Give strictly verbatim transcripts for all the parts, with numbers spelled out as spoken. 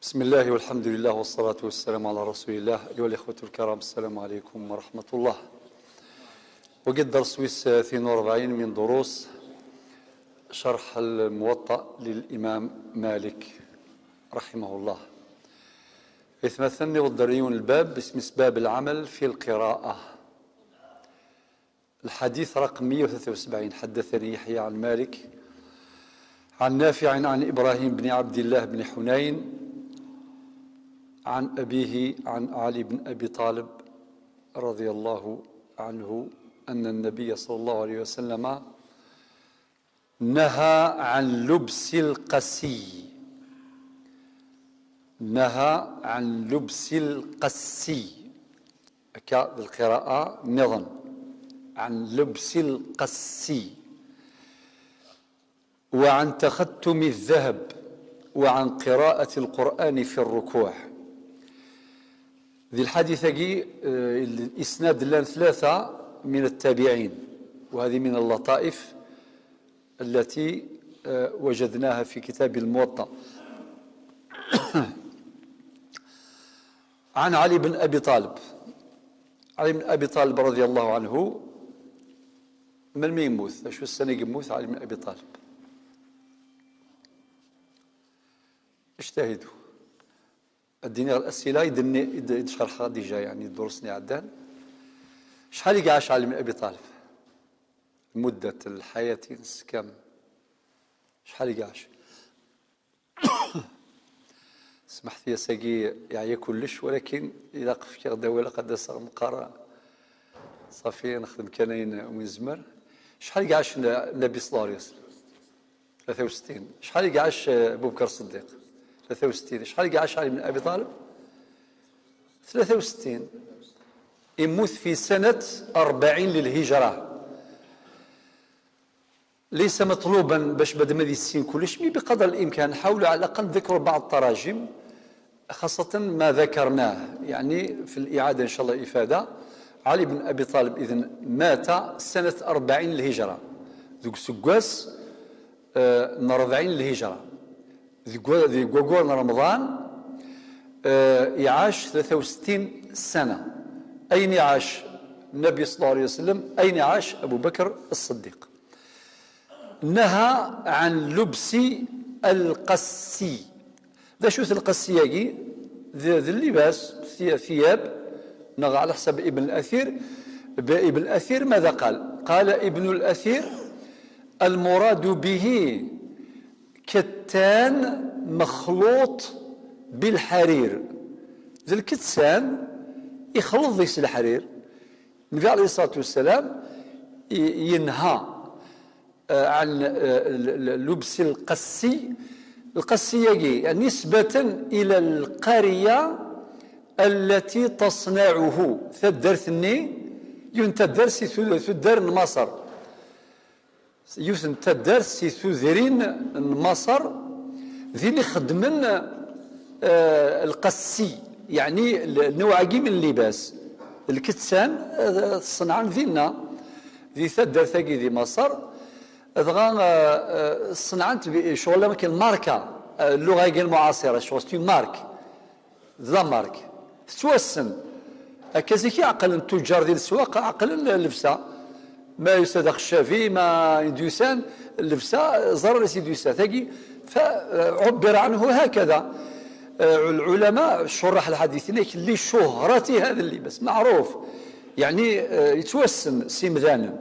بسم الله والحمد لله والصلاة والسلام على رسول الله. أيها الإخوة الكرام، السلام عليكم ورحمة الله. وقد درس ويس اثنين وأربعين من دروس شرح الموطأ للإمام مالك رحمه الله. Itmathen n uḍerriyun الباب باسم باب العمل في القراءة. الحديث رقم مية وثلاثة وسبعين. حدثني يحيى عن مالك عن نافع عن إبراهيم بن عبد الله بن حنين عن أبيه عن علي بن أبي طالب رضي الله عنه أن النبي صلى الله عليه وسلم نهى عن لبس القسي. نهى عن لبس القسي. هكا القراءة نظن. عن لبس القسي. وعن تختم الذهب. وعن قراءة القرآن في الركوع. ذي الحديث أجي، آه، الإسناد لان ثلاثة من التابعين، وهذه من اللطائف التي، آه، وجدناها في كتاب الموطأ. عن علي بن أبي طالب. علي بن أبي طالب رضي الله عنه، من مين يموت؟ شو السنة يموت علي بن أبي طالب؟ اجتهدوا. الدنيا الأسئلة يدني، يد-، يد شرحها ديجا، يعني، الدروس اللي عدان. شحال يعاش علي بن أبي طالب؟ مدة الحياة نسكم. شحال يعاش؟ سمحت يا ساقي، يعيا كلش، ولكن إذا قفك غدا ولا قد أسغ مقارا. صافي، نخدم كان وين زمر. شحال يعاش النبي صلى الله عليه وسلم؟ ثلاثة وستين. شحال يعاش أبو بكر الصديق؟ ثلاثة وستين. شحال يعاش علي بن أبي طالب؟ ثلاثة وستين. يموت في سنة أربعين للهجرة. ليس مطلوبا باش بعد ما يسين كلش، مي بقدر الإمكان نحاولوا على الأقل نذكروا بعض التراجم، خاصة ما ذكرناه، يعني، في الإعادة إن شاء الله إفادة. علي بن أبي طالب إذن مات سنة أربعين للهجرة، ذوك سكواس، آه، أربعين للهجرة، ذي كوا-، ذي كوكور رمضان، آه، يعاش ثلاثة وستين سنة. أين يعاش النبي صلى الله عليه وسلم؟ أين يعاش أبو بكر الصديق؟ نهى عن لبس القسي. ذا شو القسي يجي؟ ذي، ذي اللباس، ثي-، ثياب، نغ على حسب ابن الأثير. ب-، ابن الأثير ماذا قال؟ قال ابن الأثير: المراد به كتان مخلوط بالحرير. ذا الكتان يخلط ذيس الحرير. النبي عليه الصلاة والسلام ي-، ينهى، آه، عن، آه، ال-، ال-، لبس القسي. القسي يجي، يعني، نسبة إلى القرية التي تصنعه. تدرثني، ينتدر سي ثو-، ثدر مصر. Yiwet n taddart si tudrin n Maṣer, din i xeddmen, eh, lqassi, yeɛni l-, lnewɛ-agi min llibas. Lkettan, eh, ṣenɛen dinna, di taddart-agi di Maṣer, dɣa, eh, eh, ṣenɛen-t bi-, ccɣel am akken marka, eh, lluɣa-agi lmuɛaṣira, ccɣel c'est une marque. D la marque. Tettwassen. Akka zik i ɛeqlen ttuǧǧar di leswaq, ɛeqlen llebsa. Ma yusa d axeccafi, ma i d-yusan, llebsa, ẓran i s-d-yusa. Tagi, fa, ɛubbir ɛanhu hakada. Eh, lɛulama, ccurraḥ lḥadit, inek, li cuhrati hada llibas, meɛruf. Yeɛni, eh, yettwassen s imdanen.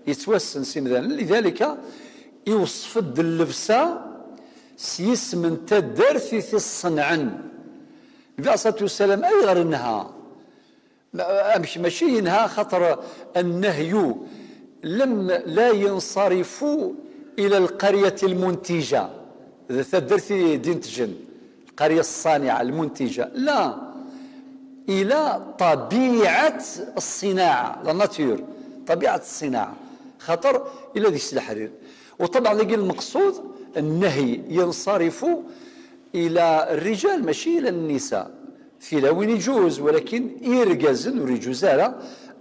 Yettwassen s imdanen. Lidalika, iweṣṣef-d llebsa s yisem n taddart i t-iṣenɛen. Nnbi ɛalayhi ṣṣalatu wassalam, ayɣer inha? Ma-, amek mačči inha? Xaṭer النهي لم لا ينصرف إلى القرية المنتجة. D taddart i d-intjen, القرية الصانعة المنتجة. لا، إلى طبيعة الصناعة، la nature، طبيعة الصناعة. خاطر إلا ديك الحرير. وطبعا ذاك المقصود النهي ينصرف إلى الرجال ماشي إلى النساء. Tilawin iǧuz, walakin irgazen ur iǧuz ara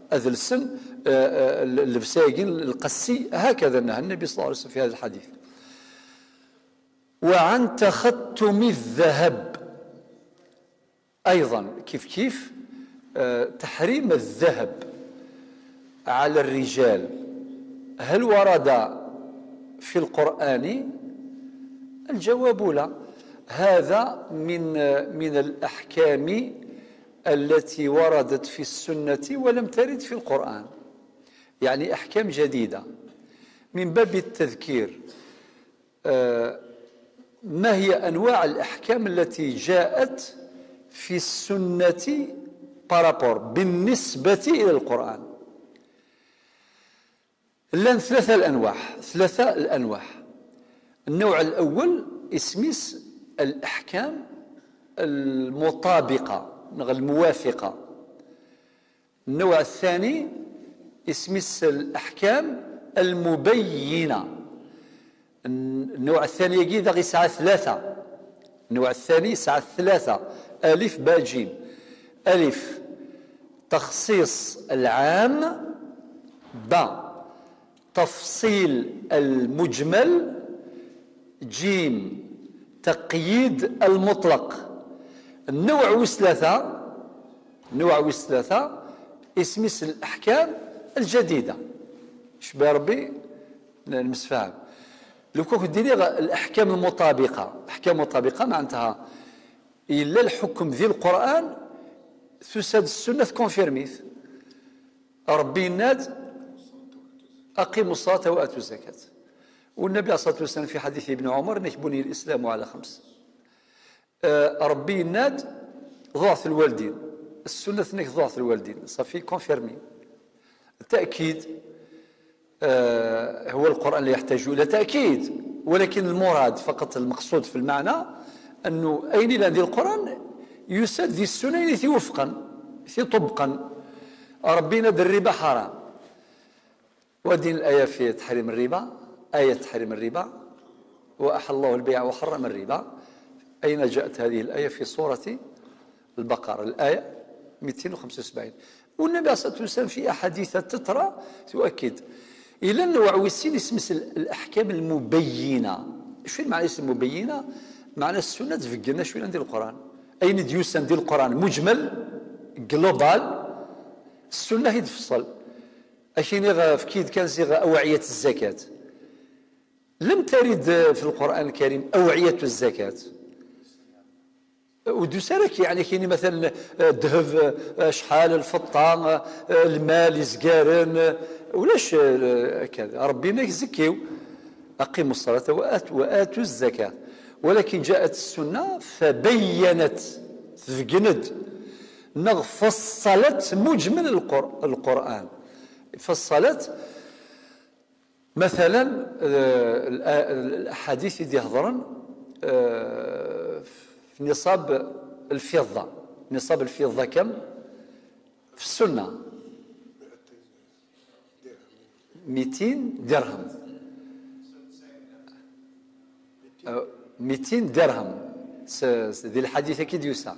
ad lsen, eh, eh, llebsa-agi lqassi, hakada naha Nnabi ṣalla Llahu ɛalayhi wa sallam fi hada lḥadit. وعن تختم الذهب. أيضا كيف كيف، آه، تحريم الذهب على الرجال، هل ورد في القرآن؟ الجواب لا. هذا من من الأحكام التي وردت في السنة ولم ترد في القرآن، يعني أحكام جديدة من باب التذكير. آه، ما هي أنواع الأحكام التي جاءت في السنة بارابور بالنسبة إلى القرآن؟ لان ثلاثة الأنواع، ثلاثة الأنواع. النوع الأول اسميس الأحكام المطابقة، الموافقة. النوع الثاني اسميس الأحكام المبينة. النوع الثاني يجي ذا يسعى ثلاثة. النوع الثاني يسعى ثلاثة: ألف باء جيم. ألف، تخصيص العام. باء، تفصيل المجمل. جيم، تقييد المطلق. النوع ويس ثلاثة، النوع ويس ثلاثة اسميس الأحكام الجديدة. شبه ربي المسفاهم. لو كنت ديري الأحكام المطابقة، أحكام مطابقة معناتها إلا الحكم ذي القرآن تساد السنة كونفيرميث. ربي يناد: أقيموا الصلاة وآتوا الزكاة. والنبي عليه الصلاة والسلام في حديث ابن عمر: نك بني الإسلام على خمس. آه، ربي يناد: ضعف الوالدين. السنة نك ضعف الوالدين، صافي كونفيرمي. التأكيد، آه، هو القرآن لا يحتاج إلى تأكيد، ولكن المراد فقط، المقصود في المعنى أنه أين إلى ذي القرآن يسد ذي السنة التي وفقا، التي طبقا. ربي يناد: الربا حرام. ودين الآية في تحريم الربا، آية تحريم الربا: وأحل الله البيع وحرم الربا. أين جاءت هذه الآية؟ في سورة البقرة، الآية مئتين وخمسة وسبعين. والنبي عليه الصلاة والسلام في أحاديث تترى تؤكد. إلى أنه عويسين يسمس الأحكام المبينة. شو معنى اسم مبينة؟ معنى السنة تفقنا شو عندي القرآن. أين ديوسان دي القرآن مجمل، جلوبال، السنة هي تفصل. أكيني غا فكيد كان زي غا أوعية الزكاة. لم ترد في القرآن الكريم أوعية الزكاة. ودوسارك يعني كيني مثلًا، آه، الذهب، آه، شحال الفضة، آه، المال يزقارن، آه، ولاش، آه، كذا. ربي ما يزكيو: أقيموا الصلاة وآت-، وآتوا الزكاة. ولكن جاءت السنة فبينت، تفقند، نغ فصلت مجمل القر-، القرآن. فصلت مثلًا، آه، الأ-، الأحاديث اللي يهضرن، آه، في نصاب الفضة. نصاب الفضة كم؟ في السنة مئتين درهم. آه، مئتين درهم. س-، س-، دي الحديث أكيد يوسع.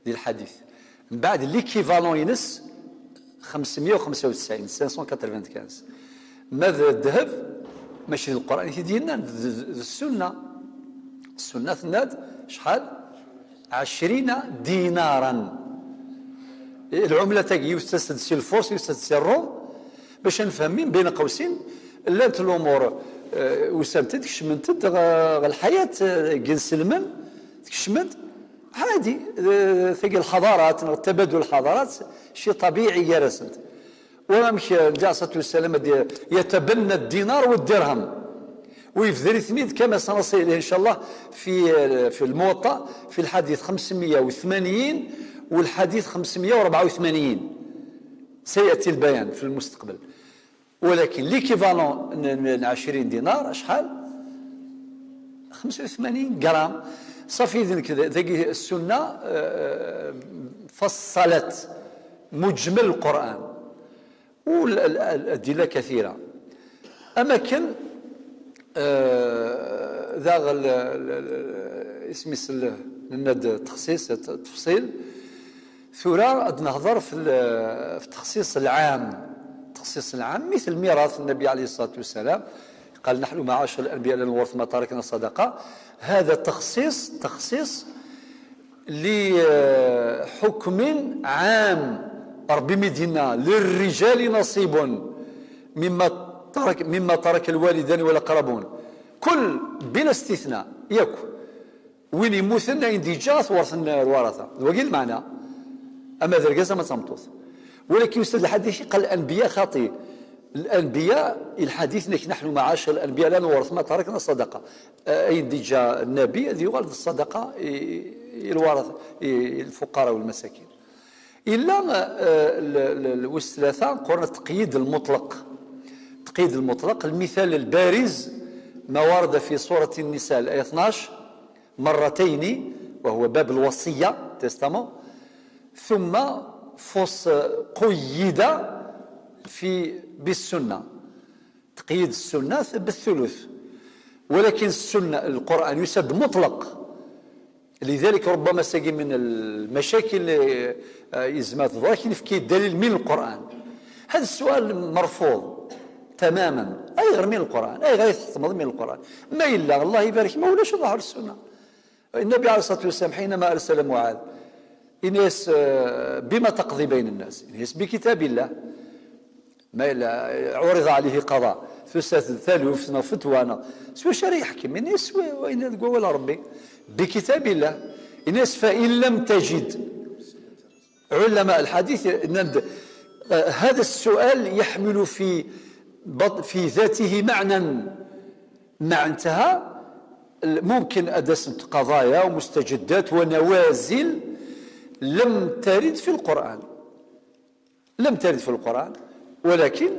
دي الحديث. من بعد l'équivalent ينس خمسمية وخمسة وتسعين، خمسمية وخمسة وتسعين. ما ذا الذهب، ماشي القرآن كي دينا، ذ-، ذ-، السنة. السنة تناد شحال؟ عشرين دينارا. العملة تاعي يستسد سي الفرس، يستسد سي الروم. باش نفهمين بين قوسين، لانت الأمور، آه، وسامتد، كشمنتد، غ-، غ الحياة، آه، جنسلمن، تكشمنت، عادي، آه، ثقل الحضارات، تبادل الحضارات، شيء طبيعي يا رسنت. ومامك النبي عليه الصلاة والسلام يتبنى الدينار والدرهم، ويفذريثنيد كما سنصل إليه إن شاء الله في، في الموطأ، في الحديث خمسمية وثمانين والحديث خمسمية وأربعة وثمانين، سيأتي البيان في المستقبل. ولكن l'équivalent ن-، ن-، عشرين دينار شحال؟ خمسة وثمانين غرام. صافي، إذن كذا، ذاك السنة، آه، فصلت مجمل القرآن. والأدلة كثيرة. أما كان، آه، ذا غل-، ال-، ال-، ال-، اسمي سل-، نناد تخصيص، ت-، تفصيل. ثورة أد نهضر في ال-، في التخصيص العام. التخصيص العام مثل ميراث النبي عليه الصلاة والسلام، قال: "نحن معاشر الأنبياء لا نورث ما تركنا صدقة". هذا تخصيص، تخصيص ل-، حكم عام. ربي mi d-yenna: للرجال نصيب مما ترك مما ترك الوالدان والأقربون. كل بلا استثناء, yak. Win yemmuten ayen d-yeǧǧa ad t-werten lwarata, d wagi lmeɛna. Ama d argaz ama d tameṭṭut. ولكن يستدل الحديث قال الأنبياء خاطي. الأنبياء, الحديث نك نحن معاشر الأنبياء لا نورث ما تركنا صدقة. Ayen d-yeǧǧa النبي ad yuɣal d ṣṣadaqa i, i lwarata, i الفقراء والمساكين. إلا, eh, l-, l-, l-, wis tlata, قلنا التقييد المطلق. التقييد المطلق, المثال البارز ما ورد في سورة النساء الآية اثناش مرتين, وهو باب الوصية, testament, ثم فص قيد في, بالسنة. تقييد السنة بالثلث. ولكن السنة, القرآن يسد مطلق. لذلك ربما ساقي من المشاكل اللي, آه, يزمات ضاك نفكي دليل من القرآن. هذا السؤال مرفوض تماما. أي غير من القرآن؟ أي غير تحتمض من القرآن؟ ما إلا الله يبارك, ما ولاش ظهر السنة. النبي عليه الصلاة والسلام حينما أرسل معاذ, إنيس, آه, بما تقضي بين الناس؟ إنيس بكتاب الله. ما إلا عرض عليه قضاء, تسات ثالوف فتوانا, سوى شرع يحكم, إنيس وين ولا ربي؟ بكتاب الله. إنيس فإن لم تجد علماء الحديث, إن, آه, هذا السؤال يحمل في بط-, في ذاته معنى, معناتها ممكن أدسنت قضايا ومستجدات ونوازل لم ترد في القرآن. لم ترد في القرآن, ولكن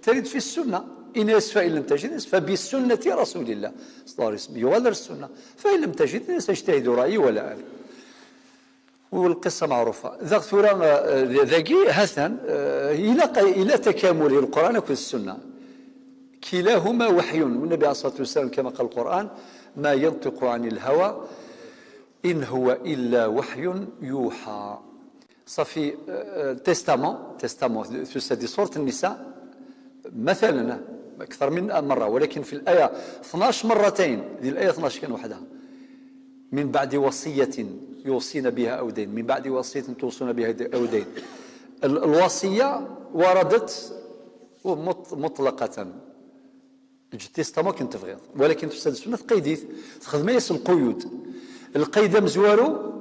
ترد في السنة. إن يس فإن لم تجد, فبسنة رسول الله صلى الله عليه وسلم, يغادر السنة. فإن لم تجد, إن يس اجتهد رأيي ولا أنا. والقصة معروفة. ذاك ثورة, آه, ذاكي هثن, آه, إلى ق-, إلى تكامل القرآن والسنة. كلاهما وحي, والنبي عليه الصلاة والسلام كما قال القرآن: ما ينطق عن الهوى إن هو إلا وحي يوحى. صافي, آه, testament, testament, تسدي سورة النساء مثلا أكثر من مرة, ولكن في الآية اثناش مرتين, ذي الآية اثناش كان وحدها: من بعد وصية يوصين بها أو دين، من بعد وصية توصون بها أو دين. ال-, الوصية وردت مط-, مطلقة. Eǧǧ testament akken tebɣiḍ, walakin tusa-d ssunnat tqeyd-it, texdem-as lquyud. Lqayd amezwaru,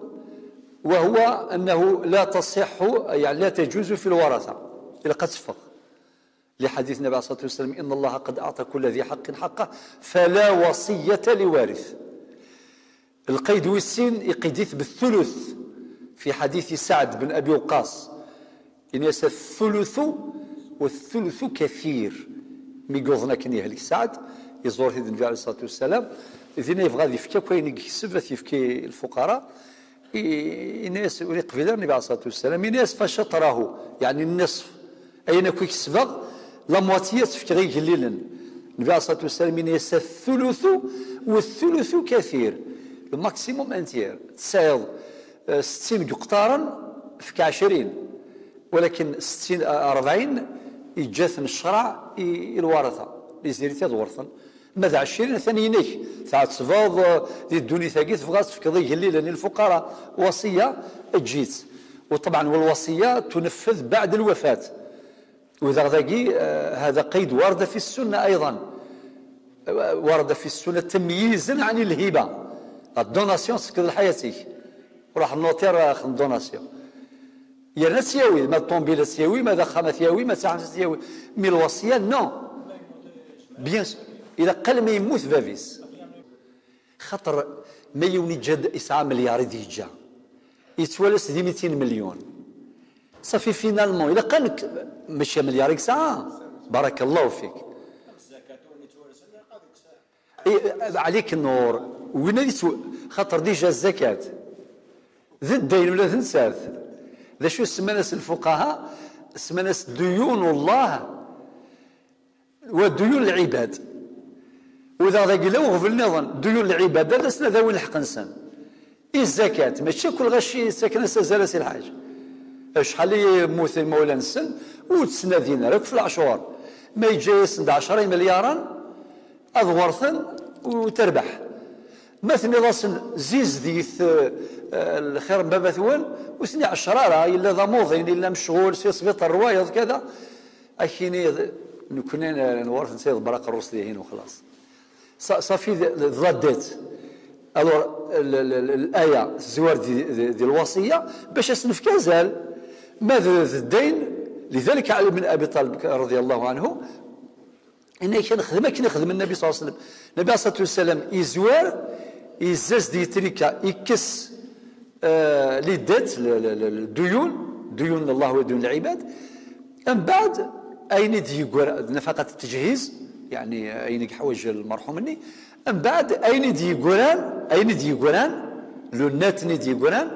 وهو أنه لا تصح, يعني لا تجوز في الورثة. Ilaq ad teffeɣ. لحديث النبي عليه الصلاة والسلام: إن الله قد أعطى كل ذي حق حقه فلا وصية لوارث. القيد والسين يقيديت بالثلث في حديث سعد بن أبي وقاص. إن يس الثلث والثلث كثير. مي قوضنا كان يهلك سعد, يزور هيد النبي عليه الصلاة والسلام. إذن يبغى يفكي كوين يكسب, يفكي الفقراء. إي-، إن يس, ولي قبيلة النبي عليه الصلاة والسلام, إن يس فشطره, يعني النصف. Ayen akk i kesbeɣ, la moitié ad t-fkeɣ i igellilen. Nnbi ɛalayhi ṣṣalatu wassalam yenna-yas: الثلث والثلث كثير. Le maximum entier. Tesɛiḍ, eh, settin deg uqṭaren, efk ɛecrin. Walakin settin, eh, rebɛin, yeǧǧa-ten ccṛeɛ i, i lwaṛata. Tiziri ad werten. Ma d ɛecrin, atan inek. Tɛettbeḍ, eh, di ddunit-agi, tebɣa ad tefkeḍ i igellilen, i lfuqara. Wasiya, eǧǧ-itt. وطبعا والوصية تنفذ بعد الوفاة. وذا ذاكي، آه، هذا قيد ورد في السنة أيضا. آه، ورد في السنة تمييزا عن الهبة. La donation تفكر لحياتك. روح النوتير، آه، خدم donation. يا ناس ياوي، ما الطومبيل ياوي، ما ذا خامة ياوي، ما ساعة ياوي. Mais الوصية، non. Bien sûr. إذا قل ما يموت بابيس. خاطر ما يوني جد يسعى مليار يدي يجا. يتوالس دي ميتين مليون. صافي finalement، إلا قالك ماشي مليار يسعى، بارك الله فيك. إي، عليك النور. وين يتو-، خاطر déjà الزكاة. ذي الدين ولا ذي نسات. ذا شو سمانس الفقهاء؟ سمانس ديون الله وديون العباد. وإذا ذاك لو غفل نظن ديون العباد، هذا سنة ذوي الحق نسن. إي الزكاة، ماشي كل غشي ساكن سزالة سي الحاج. شحال يموت المولى نسن، وتسنى دينار، في العشور. ما يجي يسند عشرة مليارا، أضغرثن وتربح. Ma tenniḍ-asen, "Zizdigit, eh, eh, lxir n baba-twen", ur ten-iɛeccer ara, yella d amuḍin, yella mecɣul, si sbiṭar rwayeḍ, kada. Ad k-yini, "Nekkni n-, nwar-ten, s iḍebber aqerru-s dihin, u xlaṣ." Sa-, safi d, d, d la dette. Alors, l-, l-, l-, l'aya tezwar di, di, di lwasiya bac ad s-nefk azal. Ma d, d ddayn, lidalik Ali bin Abi Talib, radiyallahu anhu, inna-k, "Nexdem akken ixdem Nnabi ṣalla Llahu ɛalayhi wa sallam." Nnabi ṣalla Llahu ɛalayhi wa sallam izwar, izzaz-d yetrika, ikkes, eh, les dettes, le, le, le, le duyun, duyun n Allah wa duyun n lɛibad. Mbeɛd, ayen i d-yeggran, d nafaqat ttejhiz, yeɛni ayen i yeḥwaǧ lmerḥum-nni. Mbeɛd, ayen i d-yeggran, ayen i d-yeggran, le net-nni i d-yeggran,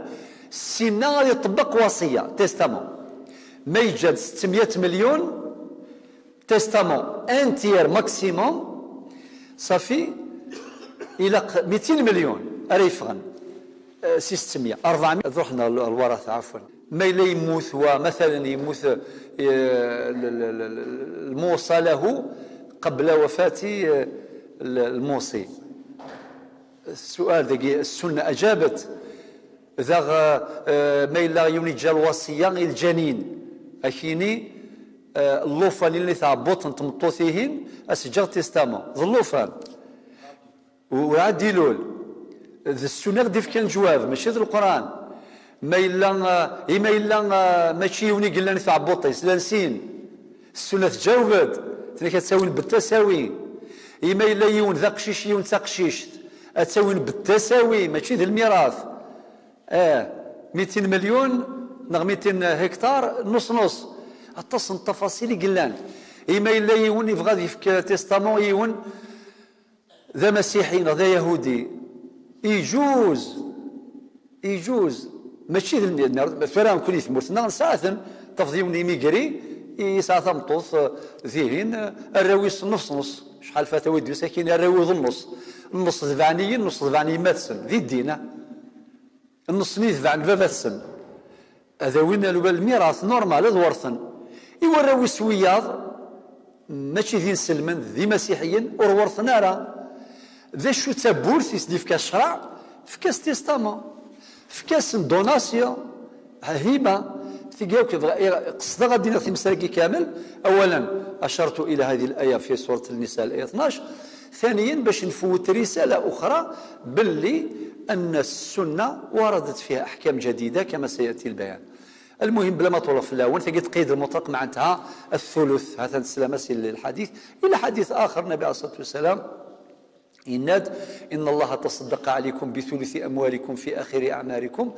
sinna ad iṭebbeq wasiya, testament. Ma yeǧǧa-d settemya milyun, testament entier maximum, safi, ilaq mitin milyun ara yeffɣen, eh, si settemya, rebɛemya ad ruḥen ɣer, ɣer lwaratha, ɛafwan. Ma yella yemmut wa, matalen, yemmut, eh, l-, l-, l-, l-, الموصى له قبل وفاة, eh, l-, الموصي. السؤال dagi, السنة أجابت. Daɣ, eh, ma yella yiwen yeǧǧa lwasiya i lǧanin, ad k-yini, eh, llufan i tɛebbuḍt n tmeṭṭut-ihin, ad s-ǧǧeɣ testament. D llufan. U-, ur ɛad ilul. D ssunna i ɣ-d-ifkan lǧwab, mačči d Leqran. Ma yella, eh, i ma yella, eh, mačči yiwen i yellan i tɛebbuḍt-is, llan sin. Ssunna tǧaweb-d, tenna-k ad ttawin bettasawi. I ma yella yiwen d aqcic, yiwen d taqcict, ad ttawin bettasawi, mačči d lmirat. Eh, mitin milyun neɣ mitin hektar, nus nus. Aṭas n ttafaṣil i yellan. I ma yella yiwen yebɣa ad yefk testament i yiwen d amasiḥi neɣ d ayahudi, ijuz, ijuz. Mačči d lmi-, nar-, tura nekkni tmurt-nneɣ nesɛa-ten, tafeḍ yiwen imigri, yesɛa tameṭṭut, eh, dihin, eh, arraw-is nus nus. Acḥal fata wid yusakin, arraw-iw d nus. Nus tebɛen-iyi, nus tebɛen yemma-tsen, di ddin, ah. Nneṣ-nni tebɛen baba-tsen. Ad awin al-, lmirat, normal, ad werten. I warraw-is wiyaḍ, mačči d inselmen, d imasiḥiyen, ur werten ara. D acu d tawwurt i s-d-yefka ccreɛ? Efk-as testament. Efk-asen donation, hiba. Tigi akk, bɣa-, i-, qesdeɣ ad d-iniɣ timsal-agi kamel. Awalen, أشرت إلى هذه الآية في سورة النساء, الآية اثناش. ثانيا، باش نفوت رسالة أخرى، باللي أن السنة وردت فيها أحكام جديدة كما سيأتي البيان. المهم، بلا ما نطول في الأول، تجد قيد المطلق معناتها الثلث. هذا السلام الحديث إلى حديث آخر، النبي عليه الصلاة والسلام يناد: "إن الله تصدق عليكم بثلث أموالكم في آخر أعماركم،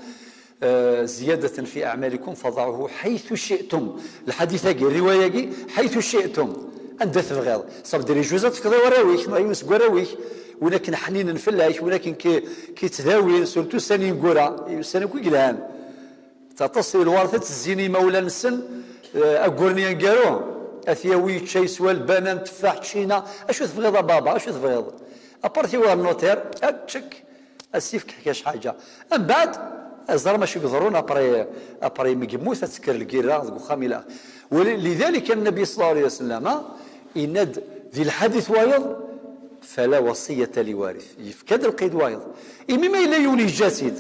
آه، زيادة في أعمالكم فضعوه حيث شئتم". الحديث هاكي، الرواية هاكي، "حيث شئتم". أنت تبغيض. صافي دير جوزة تفكضي وراويك، ما يونس وراويك. ولكن حنين في الله، ولكن كي، كي تداوي، سورتو سنين قرا، سنين كي قلان. Taṭas i lwaṛt ad tezzin imawlan-nsen, eh, ayyur-nni aneggaru, ad t-yawi yečča, yeswa lbanan, tteffaḥ, ččina. Acu tebɣiḍ a baba, acu tebɣiḍ? Aparti war notaire, ad tečček, ad s-ifk ḥkac ḥaǧa. Mbeɛd, ad ẓer mačči iḍerrun, après, après mi yemmut, ad tekker lgirra deg uxxam ila. ولذلك النبي صلى الله عليه وسلم yenna-d di lḥadit wayeḍ: "فلا وصية لوارث". Yefka-d lqid wayeḍ. Imi ma yella yiwen yeǧǧa-t-id,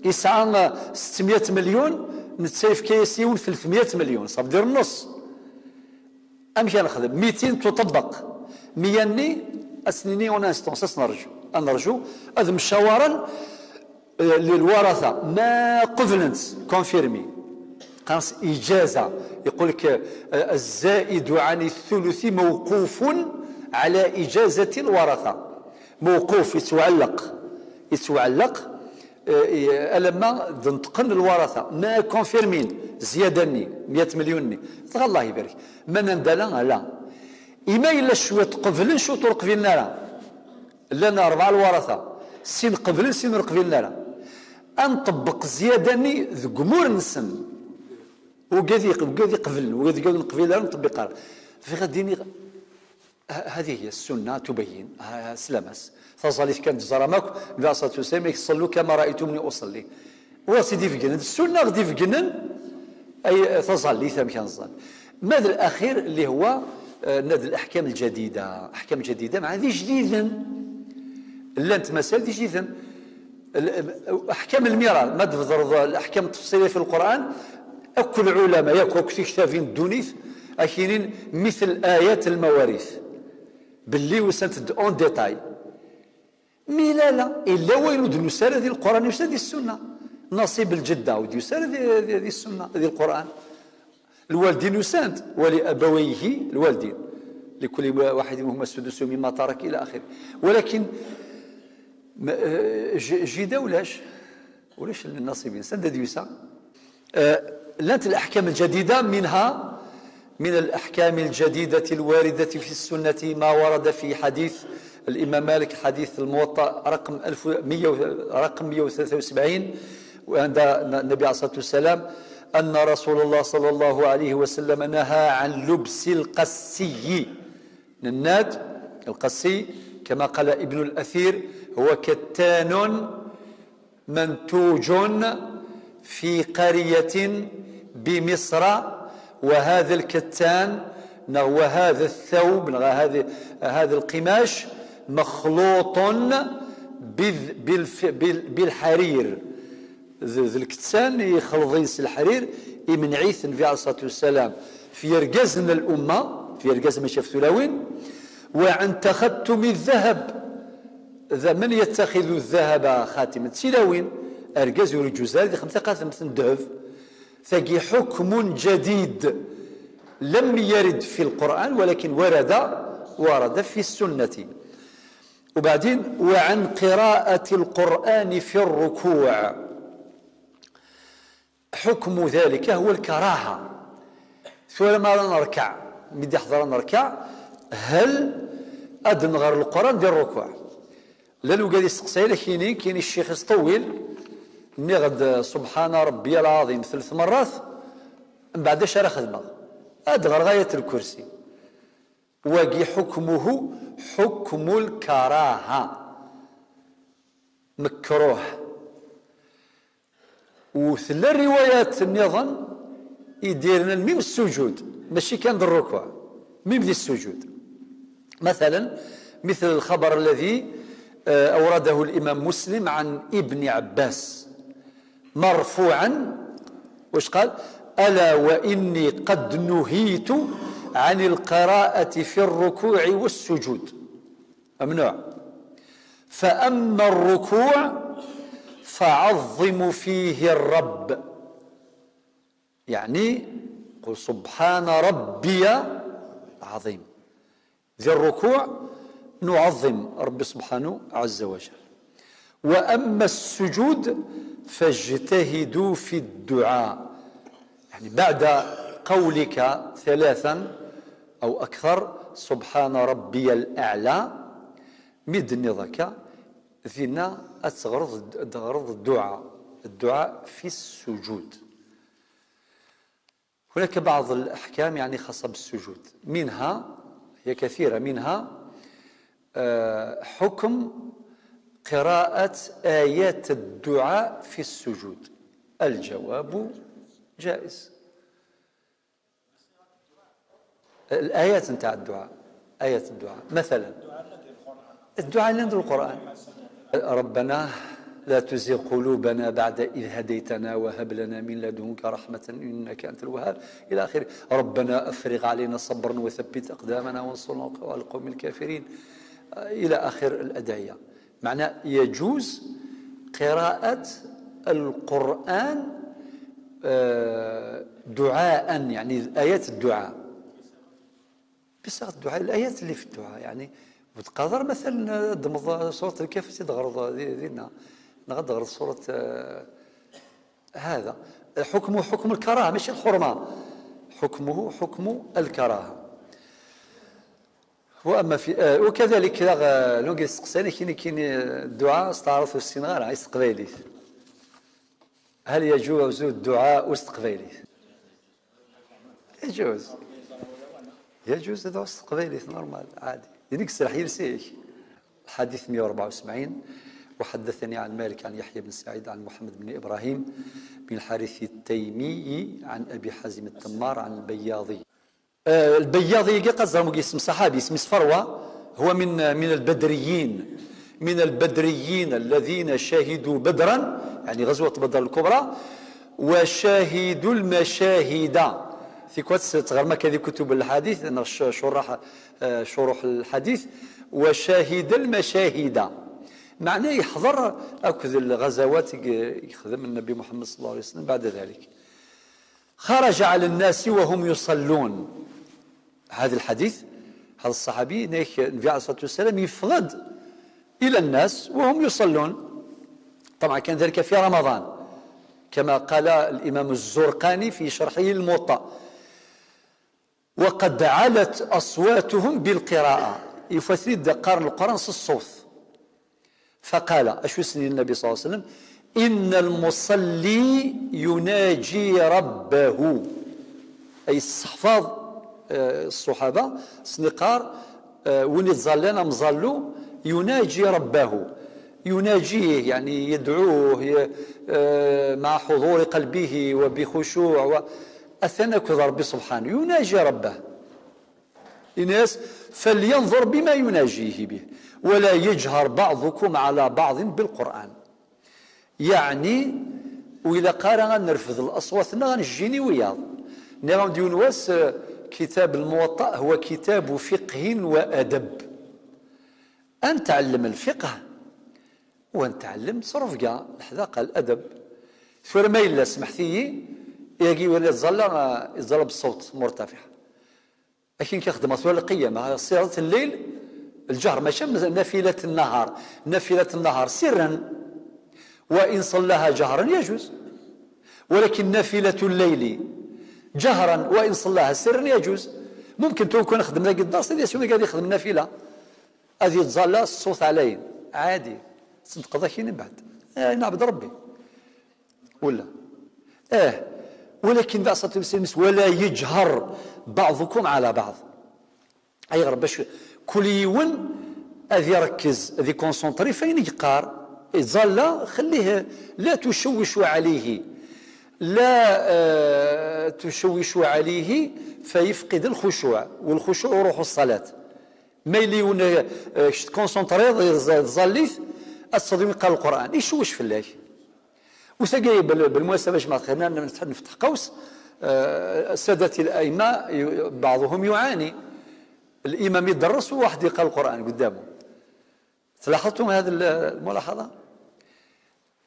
yesɛa, eh, settemya milyun, netta yefka-yas yiwen tletmya milyun, ça veut dire nneṣ. Amek ara nexdem? Mitin tuṭebbeq. Meyya-nni, ad s-nini en instance, ad s-nerju. Ad nerju, ad mcawaren, eh, lwaratha, ma qeblent, confirmé. Qqaren-as ijaza. Yequl-ak, eh, الزائد عن الثلث موقوف على إجازة الورثة. موقوف, yettwaɛelleq. Yettwaɛelleq, eh, i-, alamma d-neṭqen lwaratha. Ma confirmin, zzyada-nni, meyya milyun-nni. Dɣa Allah ibarek. Ma nnan-d ala, ala. Ima yella cwiṭ qeblen, cwiṭ ur qbilen ara. Llan rebɛa lwaratha, sin qeblen, sin ur qbilen ara. Ad nṭebbeq zzyada-nni deg umur-nsen. Ugad iq-, ugad iqeblen, ugad, ugad ur neqbil ara, nṭebbiq ara. Bɣiɣ ad d-iniɣ, ha-, هذه هي السنة تبين, ha-, ha-, slam-as. Taẓallit kan teẓram akk, Nnbi alayhi ṣṣalatu wassalam, صلوا كما رأيتموني أصلي. Ur aɣ-tt-id-ibeggnen, d ssunna aɣ-d-ibeggnen, ay, taẓallit amek ad nẓal. Ma d الأخير اللي هو, eh, ناد الأحكام الجديدة, أحكام جديدة مع ذي جديدا. Llant masal d iǧiden. L-, أحكام الميراث, ma d-tbedreḍ الأحكام التفصيلية في القرآن, akk العلماء, yakk, akk tiktabin n ddunit, akinin مثل آيات المواريث. Belli usant-d en détail. Mi la, la, illa wayen ur d-nusa ara di Lquran, yusa di Ssunna. Nasib lǧedda ur d-yusa ara di, di, di Ssunna, di Lquran. Lwaldin usan-d, ولأبويه, lwaldin. لكل واحد منهما السدس مما ترك إلى آخره. ولكن ma, eh, j-, jida ulac. Ulac الناصبين. Sanda d-yusa? Eh, llant الأحكام الجديدة, منها من الأحكام الجديدة الواردة في السنة ما ورد في حديث الإمام مالك, حديث الموطأ رقم ألف ومية و-، رقم مية وثلاثة وسبعين, وعند النبي عليه الصلاة والسلام أن رسول الله صلى الله عليه وسلم نهى عن لبس القسي. Nnan-d, القسي, كما قال ابن الأثير, هو كتان منتوج في قرية بمصر, وهذا الكتان, neɣ وهذا الثوب, neɣ هذا, هذا القماش مخلوط بال-, بالف-, بال-, بالحرير. D, d lkettan i ixelḍin s leḥrir, imenɛ-it Nnbi ɛalayhi ṣṣalatu wassalam f yergazen n lumma, f yergazen mačči f tulawin, وعن تختم الذهب. D من يتخذ الذهب خاتمة, d tilawin, argaz ur iǧuz ara ad ixdem taxatemt n ddheb. Tagi حكم جديد لم يرد في القرآن ولكن ورد, ورد في السنة. وبعدين, وعن قراءة القرآن في الركوع. حكم ذلك هو الكراهة. Tura ma ara nerkeɛ, mi d-iḥḍer ad nerkeɛ, hel ad nɣer Lquran di rrukuɛ? Llan wigad isteqsayen akini, kini ccix isṭewwil, nniɣ-d سبحان ربي العظيم ثلاث مرات, mbeɛd acu ara xedmeɣ? Ad ɣreɣ آية الكرسي. Wagi حكمه حكم الكراهة. Mekruh. U tella riwayat nniḍen i d-yernan mim ssujud, mačči kan d rrukuɛ, mim di ssujud. مثلا, مثل الخبر الذي, آه، أورده الإمام مسلم عن ابن عباس مرفوعا, واش قال؟ ألا وإني قد نهيت عن القراءة في الركوع والسجود. ممنوع. فأما الركوع فعظموا فيه الرب. يعني, قل سبحان ربي العظيم. Di rrukuɛ نعظم ربي سبحانه عز وجل. وأما السجود فاجتهدوا في الدعاء. يعني, بعد قولك ثلاثا أو أكثر سبحان ربي الأعلى, mi d-tenniḍ akka, dinna ad teɣreḍ, ad teɣreḍ الدعاء, الدعاء في السجود. هناك بعض الأحكام, يعني, خاصة بالسجود, منها, هي كثيرة, منها, آه، حكم قراءة آيات الدعاء في السجود. الجواب جائز. الآيات نتاع الدعاء, آيات الدعاء. مثلا, الدعاء اللي عند القرآن: ربنا لا تزغ قلوبنا بعد إذ هديتنا وهب لنا من لدنك رحمة إنك أنت الوهاب، إلى آخره. ربنا أفرغ علينا صبرا وثبت أقدامنا وانصرنا على القوم الكافرين، إلى آخر الأدعية. معناه يجوز قراءة القرآن, آه، دعاء, يعني آيات الدعاء. بصيغة الدعاء, الآيات اللي في الدعاء, يعني, وتقدر مثلا تضمض سورة الكهف تغرض دينا, نغد غرض سورة, آه، هذا. حكمه حكم الكراهة, ماشي الحرمة. حكمه حكم الكراهة. وأما في, آه، وكذلك, آه, لونغ يستقساني كيني, كيني الدعاء استعرض في السنغال, عايز تقبيلي. هل يجوز الدعاء استقبيلي؟ يجوز. يجوز الدعاء استقبيلي, نورمال, عادي. يديك السرح يلسيك. حديث مية وأربعة وسبعين: وحدثني عن مالك عن يحيى بن سعيد عن محمد بن إبراهيم بن الحارث التيمي عن أبي حازم التمار عن البياضي. آه، البياضي يقول قزم اسم صحابي, اسم فروة, هو من, من البدريين. من البدريين الذين شهدوا بدرا، يعني غزوة بدر الكبرى، وشهدوا المشاهد. Tikwal teɣrem akka di kutub lḥadit, neɣ c-, cuṛaḥ, eh, cuṛuḥ lḥadit, وشهد المشاهد. Meɛna yeḥḍer akked lɣazawat i yexdem Nnbi Muḥemmed صلى الله عليه وسلم بعد ذلك. خرج على الناس وهم يصلون. هذا الحديث، هذا الصحابي، نيك النبي عليه الصلاة والسلام يفغد إلى الناس وهم يصلون. طبعا كان ذلك في رمضان، كما قال الإمام الزرقاني في شرحه الموطأ: وقد علت أصواتهم بالقراءة. Yufa-ten-id qqaren Lqur'an s ṣṣut. فقال، acu i s-yenna Nnbi صلى الله عليه وسلم: إن المصلي يناجي ربه. Ay yesseḥfaḍ, eh, ṣṣuḥaba, s-, yeqqar, eh, win ittẓallan amẓallu, يناجي ربه. يناجيه، يعني يدعوه، ي-، eh, مع حضور قلبه وبخشوع و-، atan akked Ṛebbi سبحانه. يناجي ربه. Yenna-yas: فلينظر بما يناجيه به ولا يجهر بعضكم على بعض بالقرآن. Yeɛni, ur ilaq ara ad nerfed leṣwat-nneɣ, ad nejjini wiyaḍ. Nniɣ-awen-d yiwen wass, eh, كتاب الموطأ هو كتاب فقه وأدب. Ad netɛellem lfiqh, u ad netɛellem ttṛebga, leḥdaqa, الأدب. Tura ma yella, smeḥt-iyi, yagi win ittẓalla, eh, ittẓalla bṣṣut مرتفع. Akken kan xedmeɣ tura lqiyam, ha, صلاة الليل, الجهر, mačči am نافلة النهار. نافلة النهار سرا، وإن صلاها جهرا يجوز، ولكن نافلة الليل جهرا وإن صلاها سرا يجوز. ممكن تكون خدم ذاك الدرس، هذه السنة قاعد يخدم النافلة، هذه تظل الصوت علي، عادي، صدق ذاك من بعد، آه، نعبد ربي. ولا؟ اه. ولكن بقى صلى الله عليه وسلم: ولا يجهر بعضكم على بعض. اي غير باش كل يون اذ يركز، اذ يكونسونطري فين يقار، يتزلى، خليه، لا تشوشوا عليه، لا، آه، تشوشوا عليه فيفقد الخشوع، والخشوع روح الصلاة. ما يلي يون، آه، كش تكونسونطري، تزليت، الصديق قال القرآن يشوش في الله. وثقي بال-، بالمناسبة، جماعة الخير، أنا نفتح، نفتح قوس، آه، سادتي الأئمة ي-، بعضهم يعاني. الإمام يدرس وواحد يقرأ القرآن قدامه. تلاحظتم هذه ال-، الملاحظة؟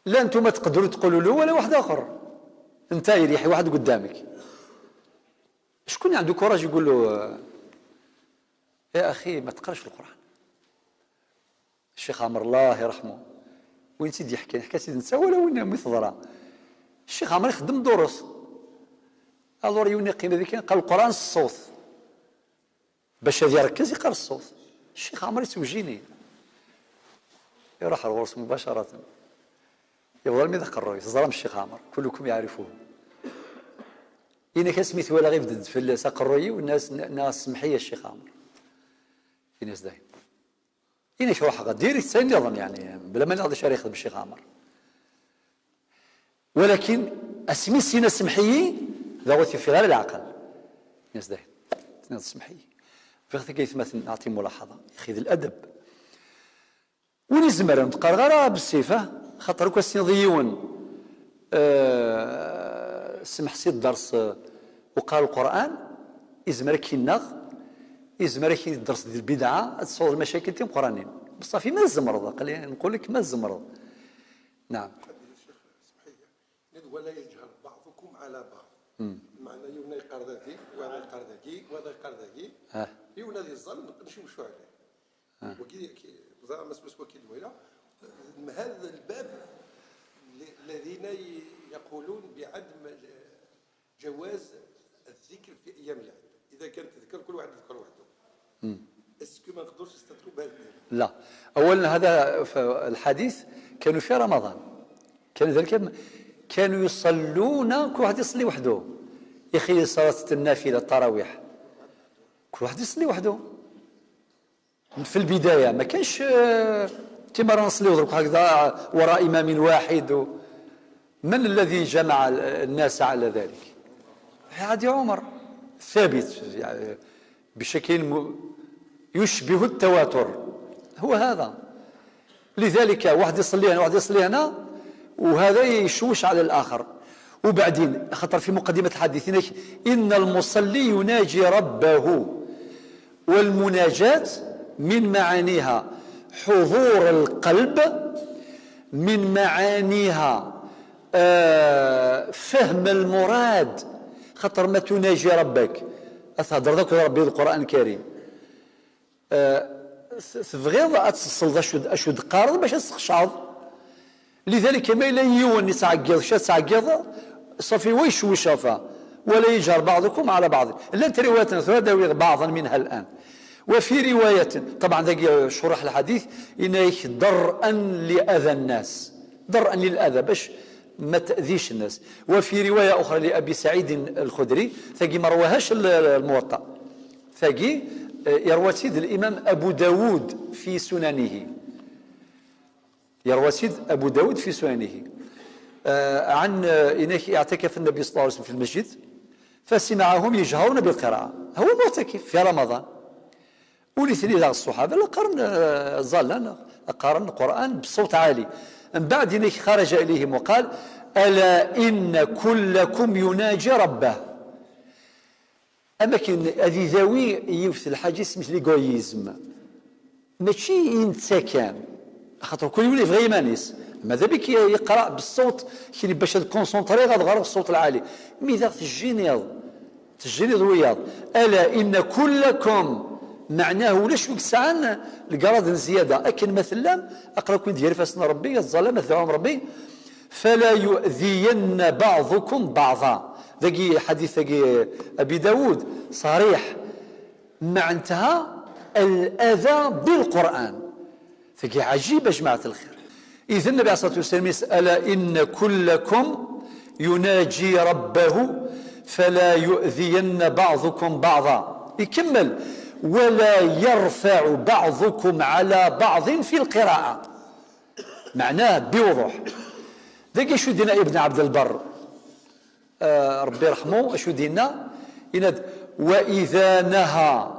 لا أنتم تقدروا تقولوا له ولا واحد آخر. أنت يريح واحد قدامك. شكون عنده كوراج يقول له: "يا أخي، ما تقراش القرآن"؟ الشيخ عمر الله يرحمه، وين تيدي يحكي، حكى سيدي نسا ولا وين ما تضرى. الشيخ عمر يخدم دروس. الور يوني قيمة ذيك قال القرآن الصوت. باش هذا يركز يقرا الصوت. الشيخ عمر يتوجيني. يروح الغرس مباشرة. يفضل ميدا قروي، تزرم الشيخ عمر، كلكم يعرفوه. إنا كان سميت ولا غير بدد في الناس قروي والناس ن-، ناس سمحية الشيخ عمر. في ناس دايم. إنا شو حقا ديريكت سين نظن يعني، بلا ما ناخذ شريخ بالشيخ عمر. ولكن اسمي سينا سمحيي، ذا غوتي في غير العقل. ناس دايم. ناس سمحيي. في غير كيف مثلا نعطي ملاحظة. يخيذ الأدب. ونزمر نتقرغر بالسيفة، خاطر كو سين ضيون، آه، سمح سي الدرس، آه، وقال القرآن، يزمر كي النغ، يزمر كي الدرس ديال البدعة، تصور المشاكل تيم قرانين. بصافي ما الزمرض، قال لي نقول لك ما الزمرض. نعم. هذه الشيخ سمحية، قال: "ولا يجهر بعضكم على بعض". مم. معنى يونا يقار ذاكي، وهذا يقار ذاكي، وهذا يقار ذاكي. آه. يونا ذي الظلم، نشوف شو عليه. آه. وكي، كي، زعما سمس وكي دويلة، من هذا الباب ل-، الذين ي-، يقولون بعدم ج-، جواز الذكر في أيام العيد. إذا كان تذكر كل واحد يذكر وحده. مم. اسكو ما نقدروش نستدلوا بهذا الدليل؟ لا. أولا هذا ف-، الحديث كانوا في رمضان. كان ذلك م-، كانوا يصلون، كل واحد يصلي وحده. يخي صلاة النافلة، التراويح. كل واحد يصلي وحده. في البداية ما كانش، آه، كيما رانا نصليو درك هكذا وراء إمام واحد و-، من الذي جمع ال-، الناس على ذلك؟ عادي عمر ثابت، يعني، بشكل م-، يشبه التواتر. هو هذا. لذلك واحد يصلي هنا، واحد يصلي هنا، وهذا يشوش على الآخر. وبعدين خطر في مقدمة الحديث هناك: إن المصلي يناجي ربه، والمناجاة من معانيها حضور القلب، من معانيها آه، فهم المراد. خطر ما تناجي ربك، أتهدر ذاك ربي القرآن الكريم. آه، س- تبغيض أتصل ذا شو شو دقارض باش تخشعض. لذلك ما إلا يون يتعقض شا تعقض، صافي ويشوي شافا، ولا يجهر بعضكم على بعض. لا تريواتنا ثلاثة داوي بعضا منها الآن. وفي رواية، طبعا ذاك شرح الحديث، إنك درءا لأذى الناس، درءا للأذى باش ما تأذيش الناس. وفي رواية أخرى لأبي سعيد الخدري، ثاقي ما رواهاش ال- الموطأ، ثاقي آه، يروى سيد الإمام أبو داود في سننه. يروى سيد أبو داود في سننه آه، عن آه، إنك اعتكف النبي صلى الله عليه وسلم في المسجد، فسمعهم يجهرون بالقراءة، هو معتكف في رمضان. ولثني ذا الصحابة لقرن آه، زالنا قرن القرآن بصوت عالي. من بعد إنك خرج إليهم وقال: ألا إن كلكم يناجي ربه. أما كان أذي ذاوي يوث الحاجة اسمه ليغويزم، ماشي إنت كان، خاطر كل يولي في غيمانيس. ماذا بك يقرأ بالصوت كي باش تكونسونطري غاد غير الصوت العالي؟ مي ذا تجينيض، تجينيض وياض. ألا إن كلكم، معناه ولا شو سعان القرض زيادة، أكن مثلا أقرأ كنت ديال فاسنا ربي الظلام ثعوم ربي، فلا يؤذين بعضكم بعضا. ذاكي حديث ذاكي أبي داود صريح، معناتها الأذى بالقرآن. ذاكي عجيبة جماعة الخير. إذا النبي عليه الصلاة والسلام يسأل: إن كلكم يناجي ربه فلا يؤذين بعضكم بعضا. يكمل: ولا يرفع بعضكم على بعض في القراءة. معناه بوضوح. ذاك شو دينا ابن عبد البر، آه، ربي يرحمه، شو دينا؟ يناد: وإذا نهى،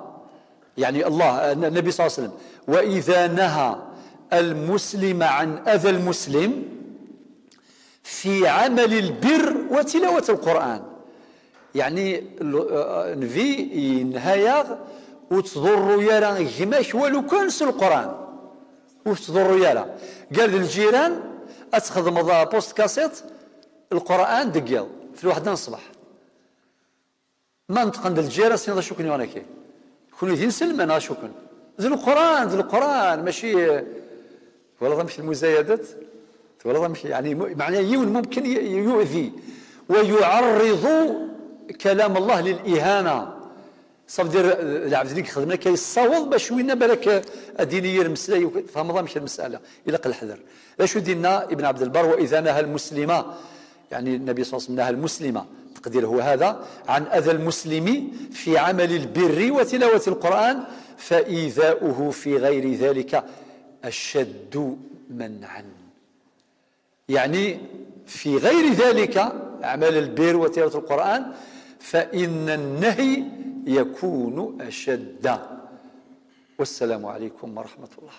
يعني الله، آه، النبي صلى الله عليه وسلم، وإذا نهى المسلم عن أذى المسلم في عمل البر وتلاوة القرآن. يعني ال- آه، نفي ينهايا وتضر يرى غماك ولو كان سو القرآن، وتضر يرى. قال للجيران: أتخدم بوست كاسيت القرآن دقيض في الوحدة الصباح. ما نطقن د الجيرة سين شكون يونيكي. كون يدين سلمان شكون؟ ذي القرآن، ذي القرآن، ماشي. ولا ضمش المزايدات، ولا ضمش، يعني، م- معناه يون ممكن ي- يؤذي ويعرض كلام الله للإهانة. صاف دير العبد اللي خدمنا كيصاوض باش وينا بالك الدينية المسألة، فهم ضمش المسألة. إلا قل الحذر. لا شو دينا ابن عبد البر: وإذا نهى المسلمة، يعني النبي صلى الله عليه وسلم نهى المسلمة، تقدير هو هذا، عن أذى المسلم في عمل البر وتلاوة القرآن، فإيذاؤه في غير ذلك أشد منعا. يعني في غير ذلك، أعمال البر وتلاوة القرآن، فإن النهي يكون أشد. والسلام عليكم ورحمة الله.